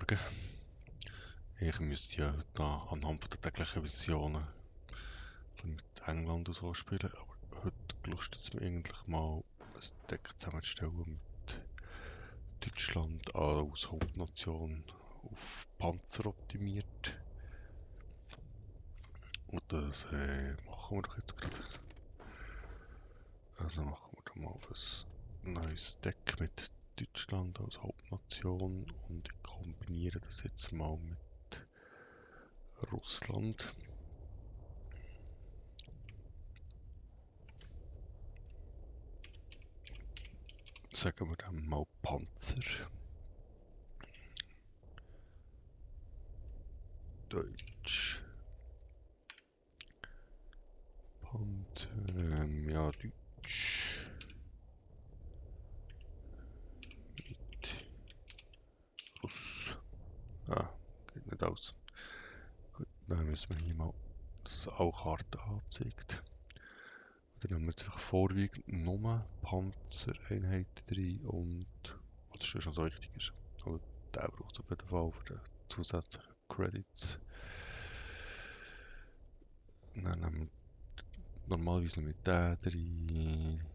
Morgen. Ich müsste ja da anhand von der täglichen Visionen mit England und so spielen, aber heute gelustet es mir eigentlich mal ein Deck zusammenzustellen mit Deutschland als Hauptnation auf Panzer optimiert. Und das machen wir doch jetzt gerade. Also machen wir da mal ein neues Deck mit Deutschland als Hauptnation und ich kombiniere das jetzt mal mit Russland. Sagen wir dann mal Panzer. Deutsch. Panzer. Ja, Deutsch. Mit Russ. Ah, geht nicht aus. Gut, dann müssen wir hier mal, dass auch Karte anzeigt. Dann haben wir jetzt einfach vorwiegend nur Panzereinheiten drin und was schon so wichtig ist. Aber der braucht es auf jeden Fall für die zusätzlichen Credits. Dann haben wir normalerweise noch mit der drin.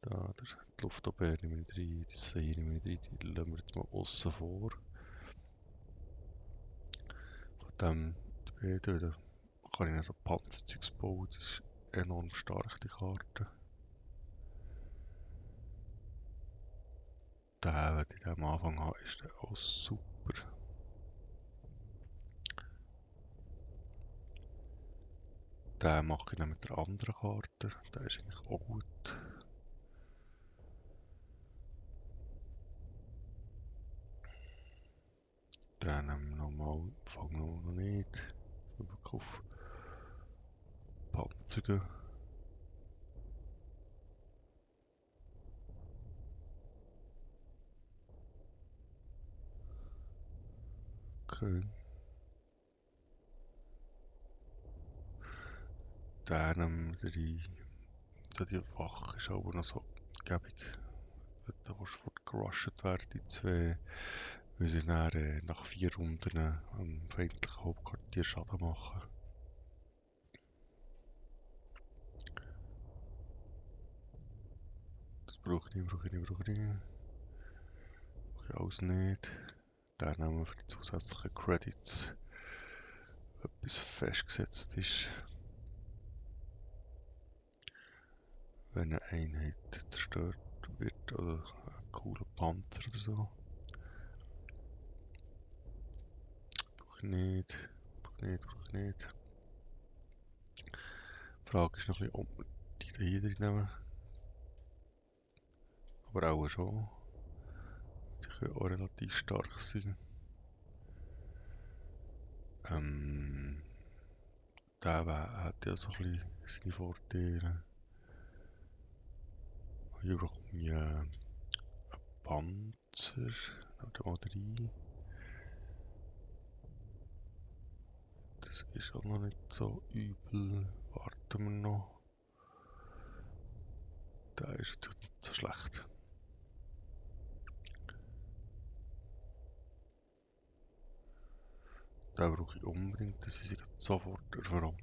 Da, die Luftabwehr nehmen wir nicht rein, das hier nehmen wir nicht rein, die lassen wir jetzt mal aussen vor. Von dem, da kann ich dann so Panzerzeugs bauen, das ist enorm stark, die Karte. Der, den ich am Anfang habe, ist der auch super. Den mache ich dann mit der anderen Karte, der ist eigentlich auch gut. Den nehmen wir nochmal, fangen wir noch nicht. Wirklich auf Panzer gehen. Okay. Den nehmen wir rein. Die Wache ist aber noch so gäbig. Da willst du fortgerusht werden, die zwei, weil sie dann, nach 4 Runden am feindlichen Hauptquartier Schaden machen. Das brauche ich nicht, brauche ich nicht, brauche ich nicht. Brauche ich alles nicht. Dann nehmen wir für die zusätzlichen Credits etwas festgesetzt ist. Wenn eine Einheit zerstört wird oder ein cooler Panzer oder so. Brauche ich nicht, brauche ich nicht, brauche ich nicht. Die Frage ist noch ein bisschen, ob wir die hier drin nehmen. Aber auch schon. Die können auch relativ stark sein. Der hat ja so ein bisschen seine Vorteile. Hier bekomme ich einen Panzer. Da mal rein. Das ist auch noch nicht so übel. Warten wir noch. Der ist natürlich nicht so schlecht. Den brauche ich unbedingt, dass ich sofort verwandt.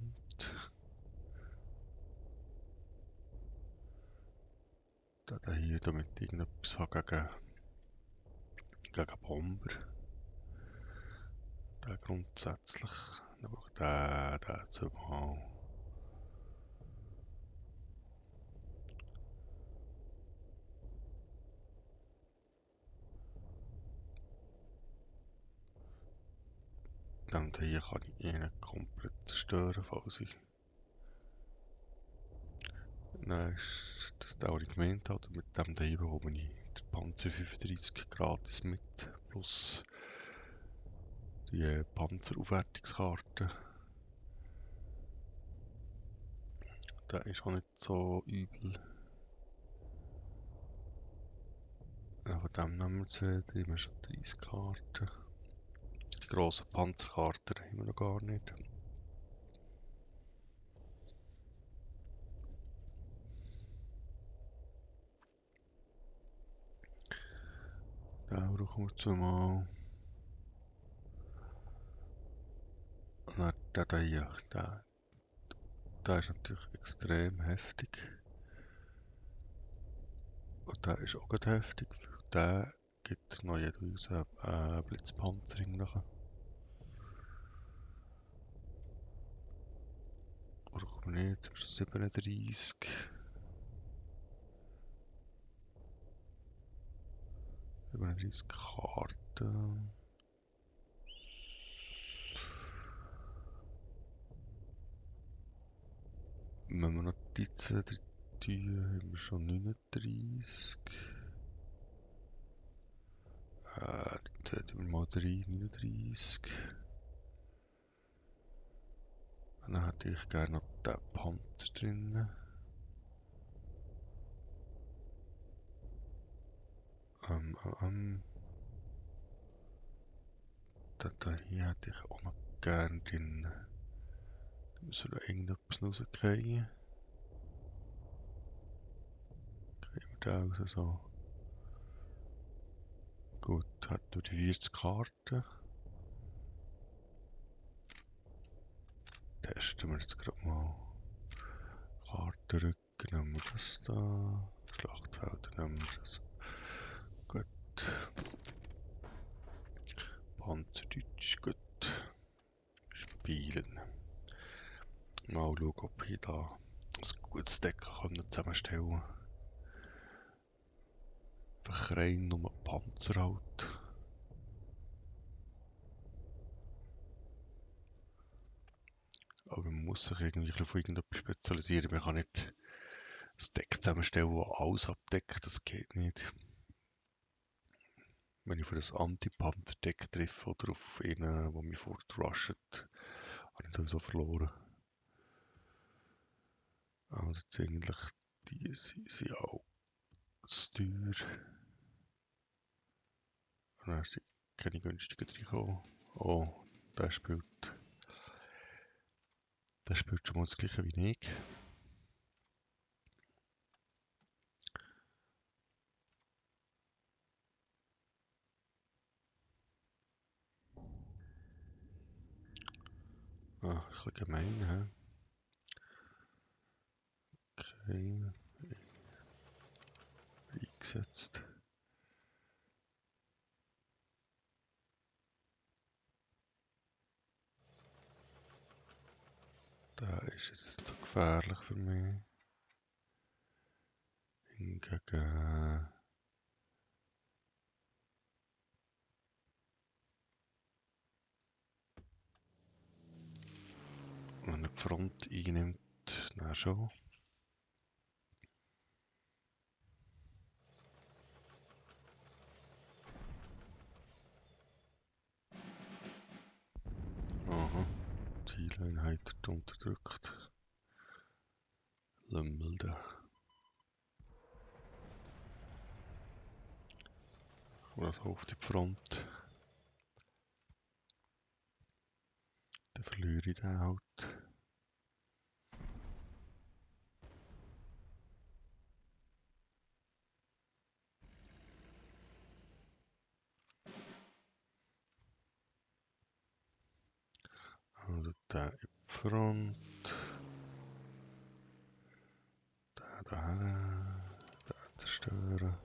Der hier, damit ich irgendetwas habe gegen Bomber. Der grundsätzlich. Dann brauche ich den zweimal. Und hier kann ich ihn komplett zerstören, falls ich... Nein, ist das der, was ich gemeint habe. Mit dem hier bekomme ich den Panzer 35 gratis mit. Plus die Panzeraufwertungskarte. Der ist auch nicht so übel. Von dem nehmen wir zwei, da haben wir schon 30 Karten. Die grossen Panzerkarten haben wir noch gar nicht. Den brauchen wir zweimal. Na, der da hier, der ist natürlich extrem heftig. Und der ist auch gerade heftig. Der gibt neue Blitzpanzerung nachher. Oder komm nicht, zum Beispiel 37. 37 Karten. Wenn wir Notizen drin tun, haben wir schon 39. Jetzt hätten wir mal 39. Und dann hätte ich gerne noch den Panzer drin. Da hier hätte ich auch noch gerne drin. Da müssen wir irgendetwas rauskriegen. Kriegen wir den raus so. Gut, hat nur die 40 Karten. Testen wir jetzt gerade mal. Kartenrücken nehmen wir das da. Schlachtfelder nehmen wir das. Gut. Panzerdeutsch, gut. Spielen. Mal schauen, ob ich da ein gutes Deck zusammenstellen kann. Einfach rein nur Panzer halt. Aber man muss sich irgendwie auf irgendetwas spezialisieren. Man kann nicht ein Deck zusammenstellen, das alles abdeckt. Das geht nicht. Wenn ich auf das Anti-Panther-Deck treffe oder auf einen, der mich fortrusht, habe ich sowieso verloren. Also jetzt eigentlich die sind auch zu teuer. Und dann sind keine günstigen reingekommen. Oh, der spielt schon mal das gleiche wie ich. Ah, ein bisschen gemein, hä? Okay, eingesetzt. Der ist jetzt zu gefährlich für mich. Hingegen... Wenn er die Front einnimmt, dann schon. Aha, Zieleinheit wird unterdrückt. Lümmel da. Also auf die Front. Dann verliere ich den halt. Also den in die Front. Den daher. Den zerstören.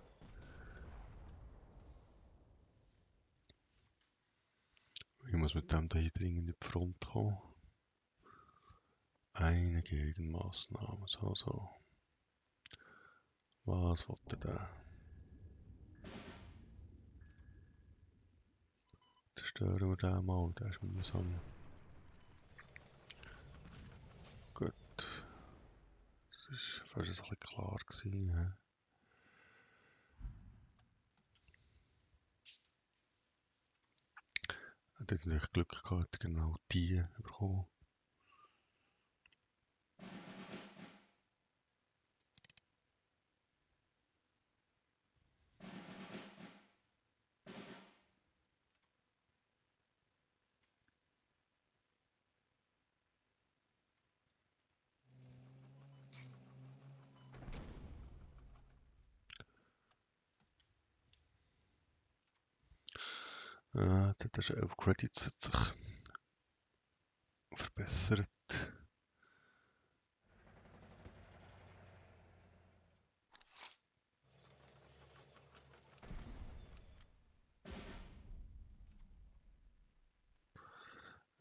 Ich muss mit dem hier dringend in die Front kommen. Eine Gegenmaßnahme. So. Was wollte der? Zerstören wir den mal. Der ist mühsam. Gut. Das ist fast ein bisschen klar gewesen. He? Hat jetzt natürlich Glück gehabt, genau die bekommen. Jetzt hat er schon 11 Credits. Hat sich verbessert.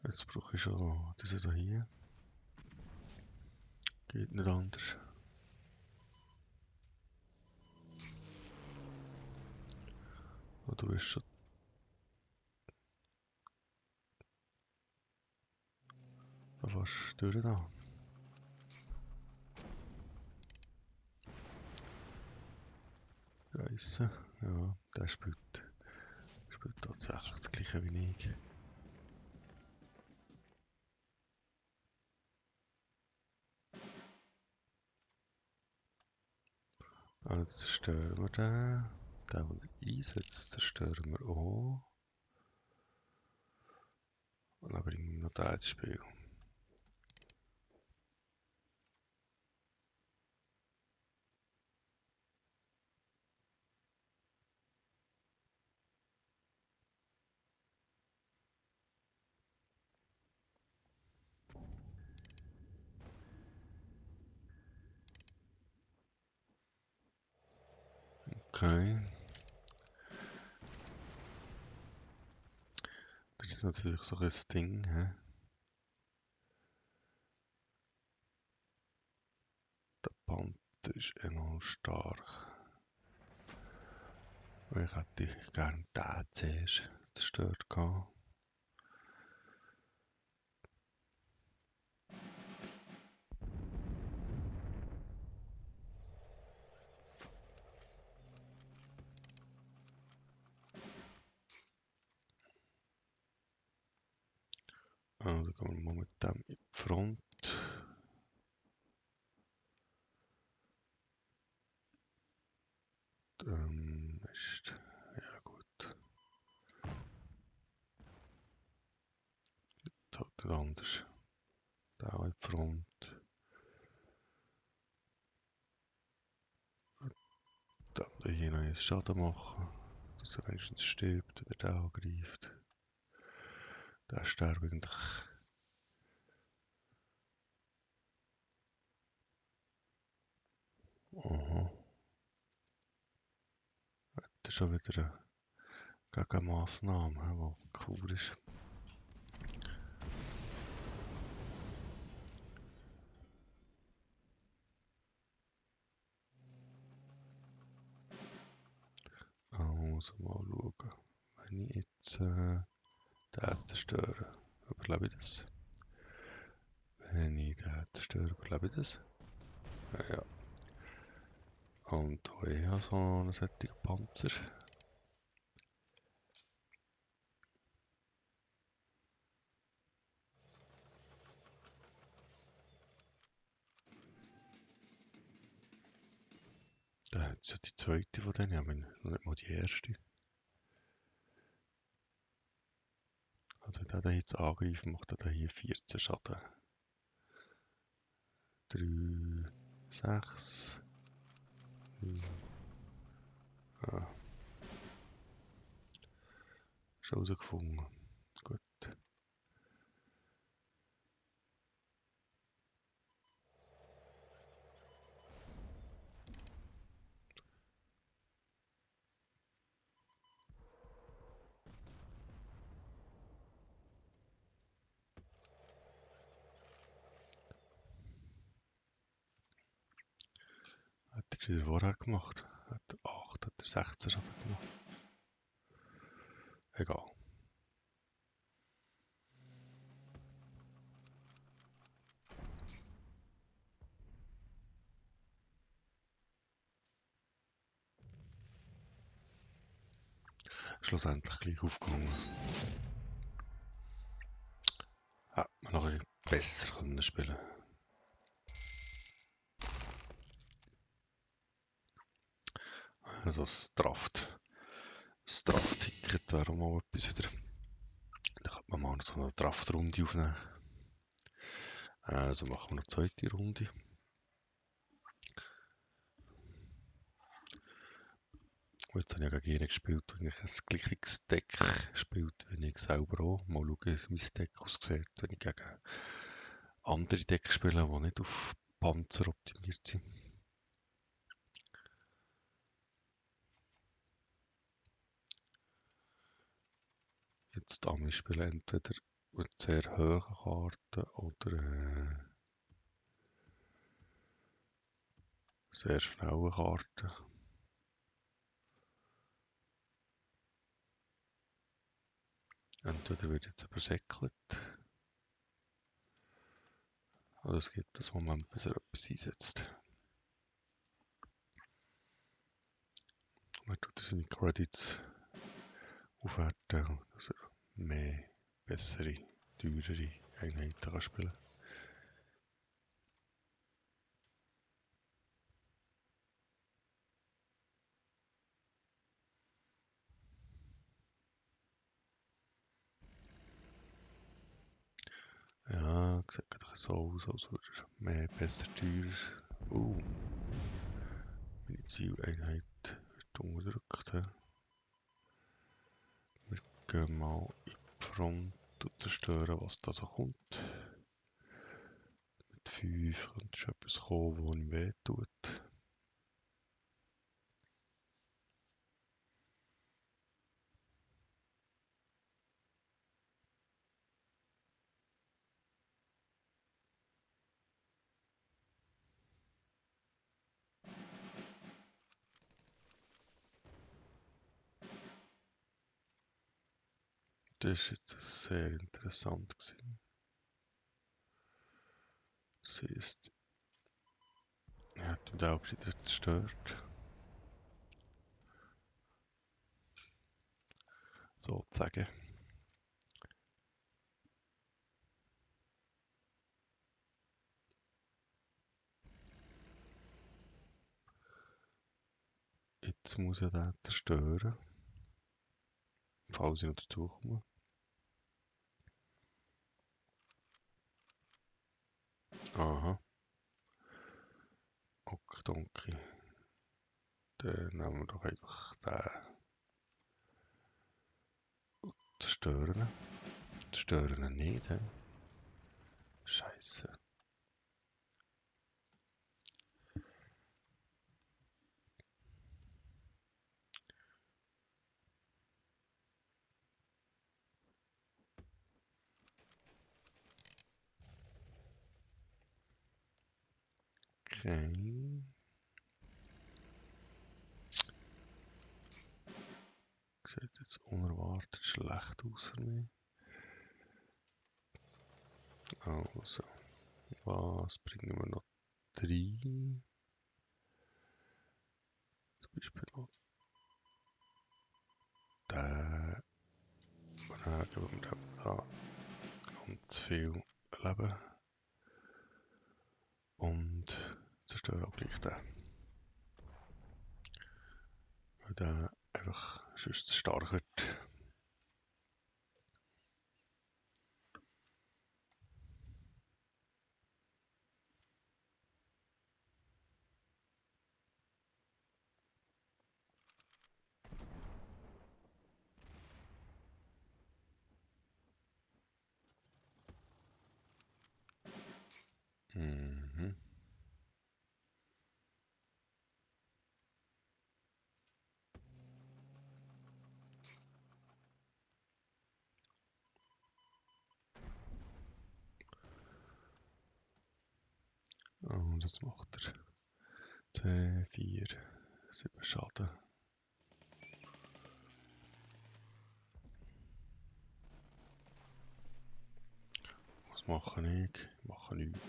Jetzt brauche ich schon diese hier. Geht nicht anders. Oh, du bist schon fast durch da. Scheisse. Ja, der spielt tatsächlich das gleiche wie ich. Jetzt zerstören wir den. Den, den er einsetzt, zerstören wir auch. Und dann bringen wir noch den ins Spiel. Okay. Das ist natürlich so ein Ding. He? Der Panther ist enorm stark. Ich hätte gerne den zuerst zerstört gehabt. Also gehen wir mal mit dem in die Front. Ist, ja gut. Jetzt halt nicht anders. Da in die Front. Dann hier noch einen Schaden machen. Dass er wenigstens stirbt, wenn er den angreift. Der stirbt eigentlich. Aha. Das ist schon wieder eine Gegenmaßnahme, die cool ist. Also mal schauen. Wenn ich jetzt den zerstöre, überlebe ich das? Wenn ich den zerstöre, überlebe ich das? Ja. Und auch ich habe so einen solchen Panzer. Da hat ja die zweite von denen, aber noch nicht mal die erste. Also wenn der jetzt angreift, macht er hier 14 Schaden. 3, 6. Ah, schon rausgefunden. Gut. Hat er wieder vorher gemacht? Hat er 8, hat er 16 Schaden gemacht? Egal. Schlussendlich gleich aufgegangen. Hätte man noch ein bisschen besser können spielen. Also das Draft-Ticket wäre mal etwas wieder. Da könnte man mal so eine Draft-Runde aufnehmen. Also machen wir noch eine zweite Runde. Und jetzt habe ich ja gegen ihn gespielt, der eigentlich ein gleiches Deck spielt wie ich selber auch. Mal schauen, wie mein Deck aussieht, wenn ich gegen andere Decks spiele, die nicht auf Panzer optimiert sind. Jetzt wir spielen entweder mit sehr hohen Karten oder sehr schnellen Karten. Entweder wird jetzt übersäckelt. Oder es gibt das Moment, bis er etwas einsetzt. Man tut seine Credits aufwerten, dass er mehr, bessere, teurere Einheiten kann spielen kann. Ja, sieht gerade so aus, als würde er mehr, besser, teurer. Meine Zieleinheit wird unterdrückt. Wir gehen mal in die Front und zerstören, was da so kommt. Mit 5 könnte schon etwas kommen, das ihm wehtut. Das war jetzt sehr interessant. Das heisst, er hat ihn auch wieder zerstört. Sozusagen. Jetzt muss ich den zerstören. Falls ich noch dazu komme. Aha. Okay, danke. Dann nehmen wir doch einfach den zerstören. Zerstören ihn nicht, he? Scheiße. Okay. Sieht jetzt unerwartet schlecht aus für mich. Also, was bringen wir noch rein? Zum Beispiel noch den. Dann geben wir dem da ganz viel Leben. Und zerstören auch gleich den. Weil der einfach sonst zu stark wird. Mhm. Und das macht er 2, 4, 7 Schaden. Was mache ich? Ich mache nichts.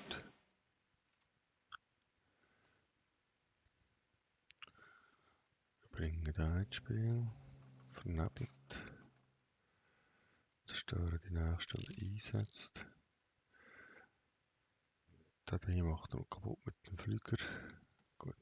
Ich bringe den ins Spiel. Vernebelt. Zerstöre die nächste und einsetzt. Den hier macht er noch kaputt mit dem Flüger. Gut.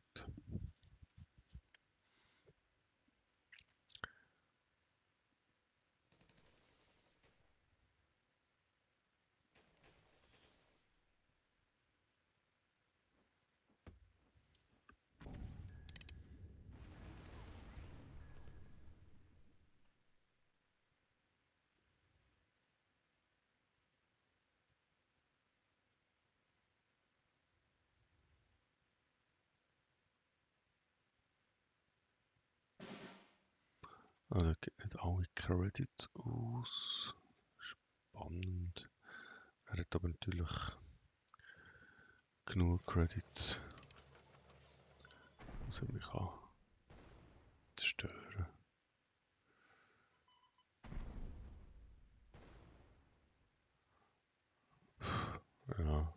Also geht nicht alle Credits aus. Spannend. Er hat aber natürlich genug Credits, dass er mich kann zerstören. Ja,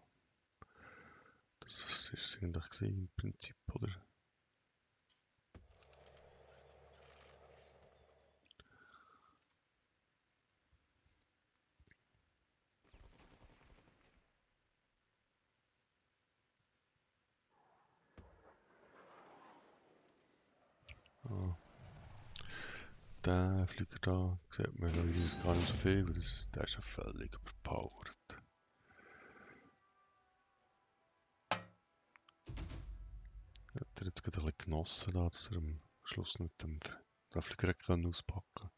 das ist es eigentlich gewesen, im Prinzip, oder? Ah, der Flieger da sieht man übrigens gar nicht so viel, weil der ist ja völlig überpowered. Hat er jetzt gerade ein bisschen genossen, da, dass er am Schluss nicht den Flieger auspacken konnte.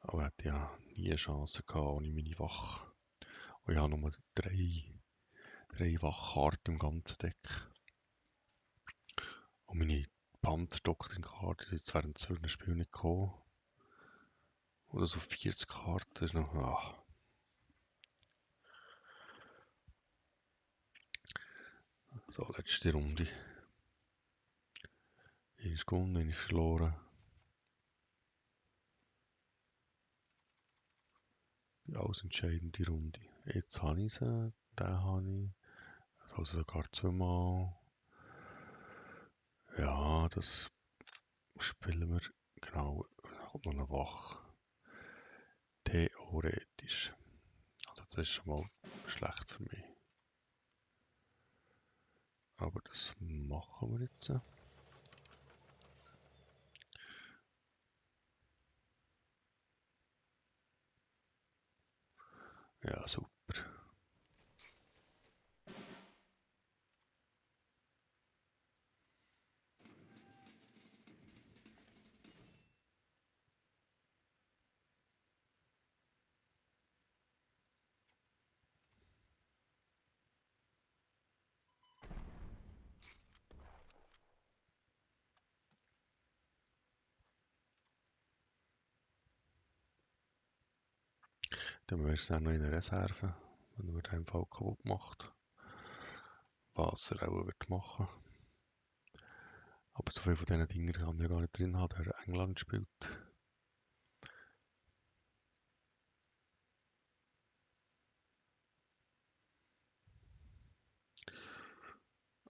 Aber er hat ja nie eine Chance gehabt ohne meine Wache. Und ich habe nur drei Wachkarten im ganzen Deck. Und meine Panzer-Doktrin-Karte ist jetzt während so einem Spiel nicht gekommen. Oder so 40 Karten ist noch. Ah. So, letzte Runde. Eine ist gewonnen, eine ist verloren. Die alles entscheidende Runde. Jetzt habe ich sie, den habe ich. Also sogar zweimal. Ja, das spielen wir. Genau, dann kommt noch eine Wache. Theoretisch. Also das ist schon mal schlecht für mich. Aber das machen wir jetzt. Ja, super. Dann wäre es auch noch in der Reserve, wenn er den Fall kaputt macht. Was er auch wird machen. Aber so viel von diesen Dingen kann er gar nicht drin haben, der England spielt.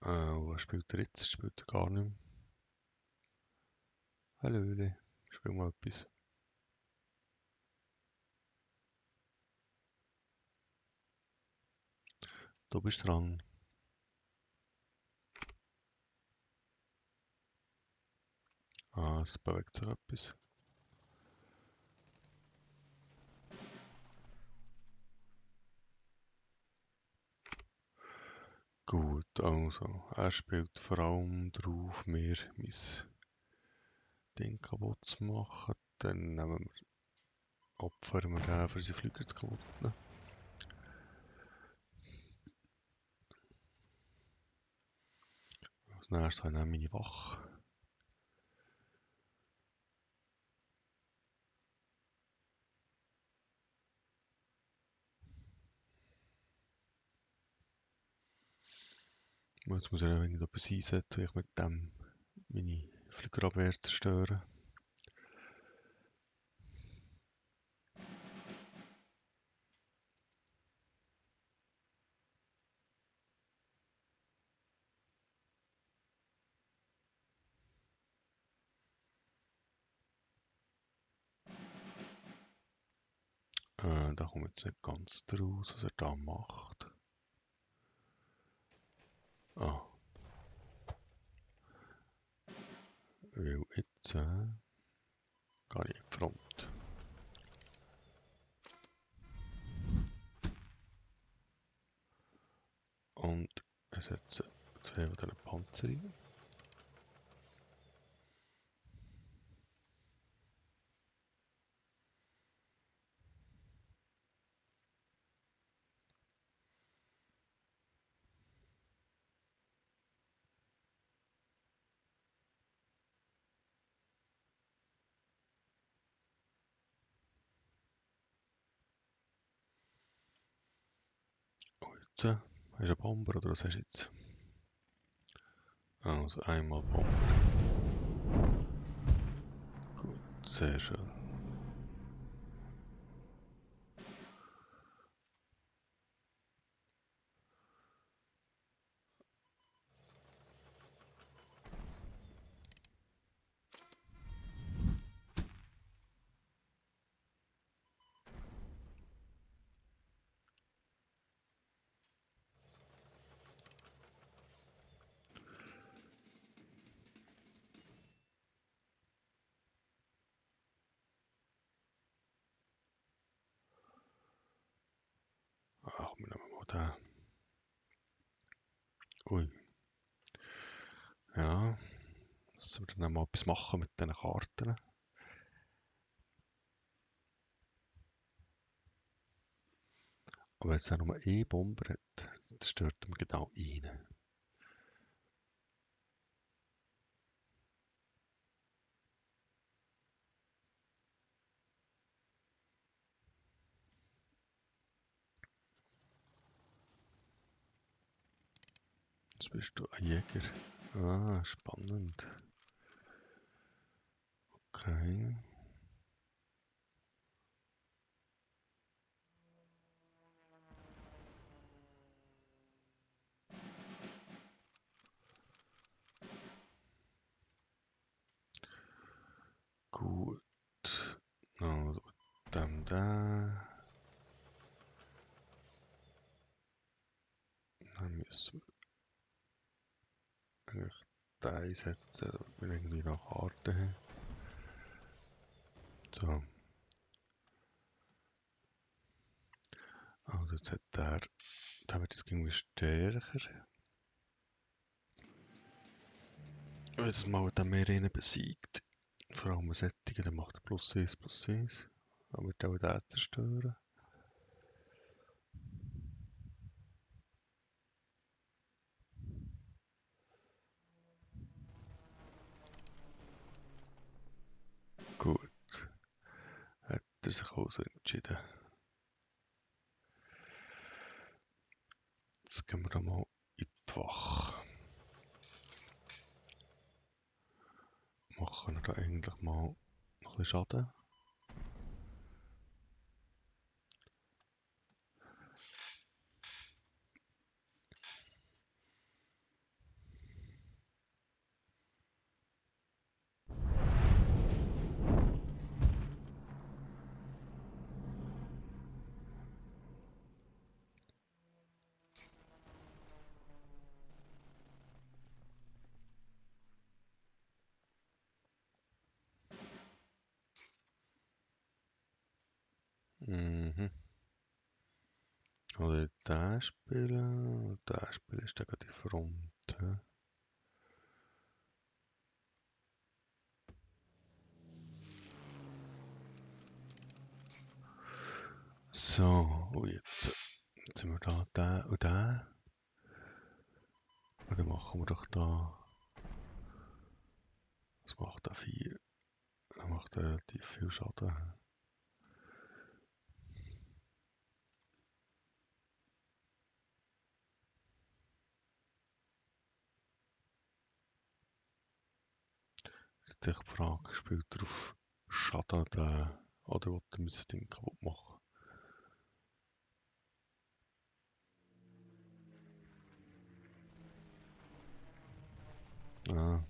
Was spielt er jetzt? Spielt er gar nicht mehr. Hallöle, spiel mal etwas. Du bist dran. Ah, es bewegt sich etwas. Gut, also, er spielt vor allem drauf, mir mein Ding kaputt zu machen. Dann opfern wir den für seine Flüger zu kaputt. Als nächstes habe ich dann meine Wache. Jetzt muss ich irgendetwas einsetzen, wie ich mit dem meine Fliegerabwehr zerstören. Da kommt jetzt nicht ganz draus, was er da macht. Ah. Weil jetzt gehe ich in die Front. Und ich setze zwei von diesen Panzer rein. Jetzt, hast du einen Bomber oder was hast du jetzt? Also einmal Bomber. Gut, sehr schön. Ach, wir nehmen mal den. Ui. Ja, müssen wir dann mal etwas machen mit diesen Karten. Aber wenn es auch nur E-Bomber hat, das stört mir genau rein. Jetzt bist du ein Jäger. Ah, spannend. Okay. Gut. Also, dann da. Dann müssen wir eigentlich den einsetzen, damit wir irgendwie noch Karten haben. So. Also jetzt hat der wird jetzt irgendwie stärker. Jetzt mal den Meerrennen besiegt. Vor allem ein Sättiger, der macht +1/+1. Dann wird auch den zerstören. Gut. Hat er sich also entschieden. Jetzt gehen wir da mal in die Wache. Machen wir da eigentlich mal noch ein bisschen Schaden. Mhm. Oder den spielen. Und den spielen ist dann gerade die Front. Hä? So, und jetzt sind wir da, den und den. Und dann machen wir doch da. Was macht der 4? Er macht relativ viel Schaden. Jetzt ist die Frage, spielt er auf Schaden oder will er das Ding kaputt machen? Ah,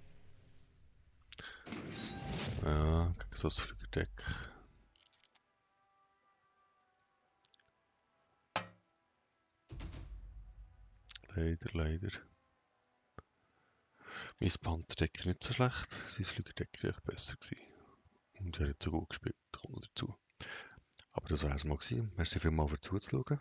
ja, gegen so ein Flügeldeck. Leider. Mein Pantherdeck ist nicht so schlecht. Sein Flügeldeck wäre besser gewesen. Und er hat so gut gespielt, kommt noch dazu. Aber das war es mal gewesen. Merci vielmals für zuzuschauen.